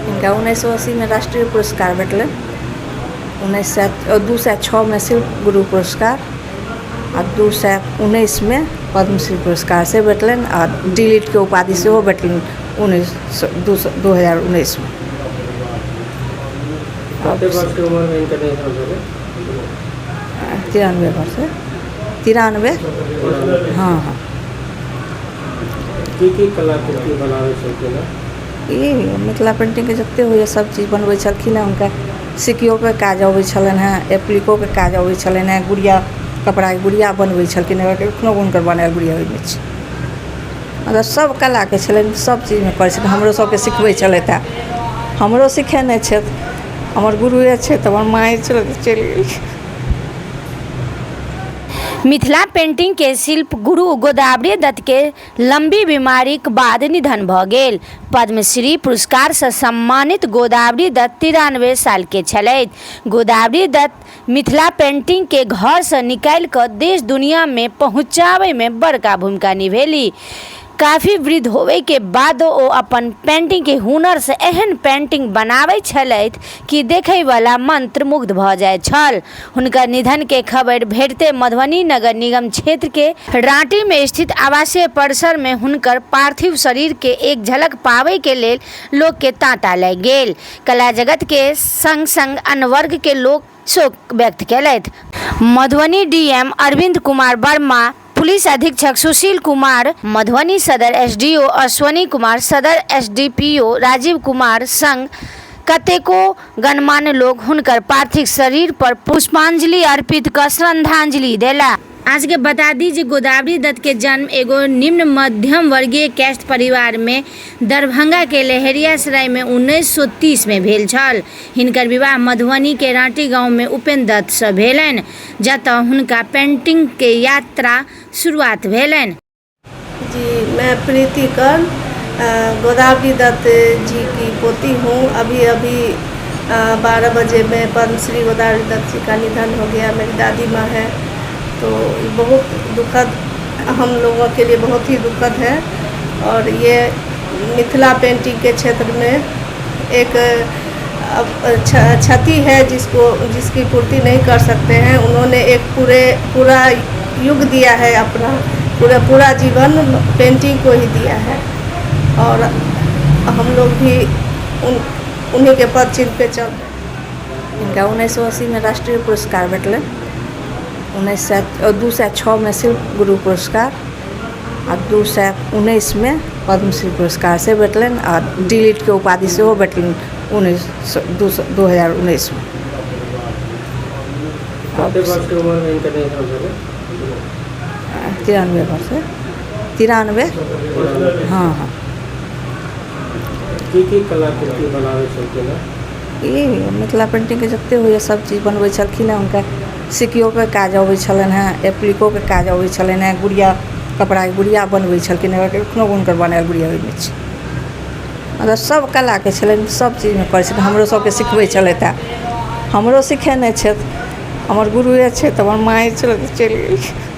हिनका 1980मे राष्ट्रीय पुरस्कार भेटलनि। 1900 206मे शिल्प गुरु पुरस्कार आ 219मे पद्मश्री पुरस्कार से भेटलनि आ डी लिटके उपाधि सेहो भेटलनि 1900 2019मे। कते वर्षके उमरमे हिनकर निधन भेलै? 93 वर्ष, 93। हँ हँ। की की कलाकृति बनाबै छलखिन हेँ? ई मिथिला पेन्टिंगके जतेक होइए सभ चीज बनबै छलखिन हेँ। हुनका सिक्कियोके काज अबै छलनि हेँ, एप्लिकोके काज अबै छलनि हेँ, गुड़िया, कपड़ाके गुड़िया बनबै छलखिन हेँ। एखनो हुनकर बनायल गुड़िया ओहिमे छै। मतलब सभ कलाके छलनि, सभ चीजमे करै छलखिन। हमरो सभके सिखबै छलथि हेँ, हमरो सिखेने छथि। हमर गुरुए छथि, हमर माँए छलथि, चलि गेलखिन। मिथिला पेंटिंग के शिल्प गुरु गोदावरी दत्त के लंबी बीमारीक बाद निधन भ गेल। पद्मश्री पुरस्कार स सम्मानित गोदावरी दत्त 93 साल के छलथि। गोदावरी दत्त मिथिला पेंटिंग के घर स निकालि क देश दुनिया मे पहुंचाबय मे बड़का भूमिका निभेली। काफी वृद्ध होबय के बादो ओ अपन पेंटिंग के हुनर स एहन पेंटिंग बनाबय छलथि कि देखय वाला मंत्रमुग्ध भ जाइत छल। हुनकर निधन के खबरि भेटिते मधुबनी नगर निगम क्षेत्र के रांटी मे स्थित आवासीय परिसर मे हुनकर पार्थिव शरीर के एक झलक पाबय के लेल लोक के तांता लागि गेल। कला जगत के संग-संग अन्य वर्ग के लोक शोक व्यक्त केलथि। मधुबनी डीएम अरविंद कुमार वर्मा, पुलिस अधीक्षक सुशील कुमार, मधुबनी सदर एसडीओ अश्वनी कुमार, सदर एसडीपीओ राजीव कुमार संग कतेको गणमान्य लोक हुनकर पार्थिव शरीर पर पुष्पांजलि अर्पित क श्रद्धांजलि देला। अहाँ सबके बता दी जे गोदावरी दत्त के जन्म एगो निम्न मध्यम वर्गीय कैस्ट परिवार में दरभंगा के लहेरियासराय में 1930 में भेल छल। हिनकर विवाह मधुबनी के रांटी गांव में उपेन्द्र दत्त स भेलनि, जतऽ हुनका पेंटिंग के यात्रा शुरुआत भेलनि। जी, मैं प्रीति कर्ण, गोदावरी दत्त जी की पोती हूँ। अभी अभी 12 बजे में पद्मश्री गोदावरी दत्त जी का निधन हो गया। मेरी दादी माँ है, तो बहुत दुखद, हम लोगों के लिए बहुत ही दुखद है और ये मिथिला पेंटिंग के क्षेत्र में एक क्षति है, जिसको जिसकी पूर्ति नहीं कर सकते हैं। उन्होंने एक पूरे पूरा युग दिया है, अपना पूरा पूरा जीवन पेंटिंग को ही दिया है और हम लोग भी उन उन्हीं के पद चिन्ह पे चल रहे हैं। हिनका 1980मे राष्ट्रीय पुरस्कार भेटलनि। 1900 206मे शिल्प गुरु पुरस्कार आ 219मे पद्मश्री पुरस्कार से भेटलनि आ डी लिटके उपाधि सेहो भेटलनि 1900 2019मे। कते वर्षके उमरमे हिनकर निधन भेलै? 93 वर्ष, 93। हँ हँ। की की कलाकृति बनाबै छलखिन हेँ? ई मिथिला पेन्टिंगके जतेक होइए सभ चीज बनबै छलखिन हेँ। हुनका सिक्कियोके काज अबै छलनि हेँ, एप्लिकोके काज अबै छलनि हेँ, गुड़िया, कपड़ाके गुड़िया बनबै छलखिन हेँ। एखनो हुनकर बनायल गुड़िया ओहिमे छै। मतलब सभ कलाके छलनि, सभ चीजमे करै छलखिन। हमरो सभके सिखबै छलथि हेँ, हमरो सिखेने छथि। हमर गुरुए छथि, हमर माँए छलथि, चलि गेलखिन।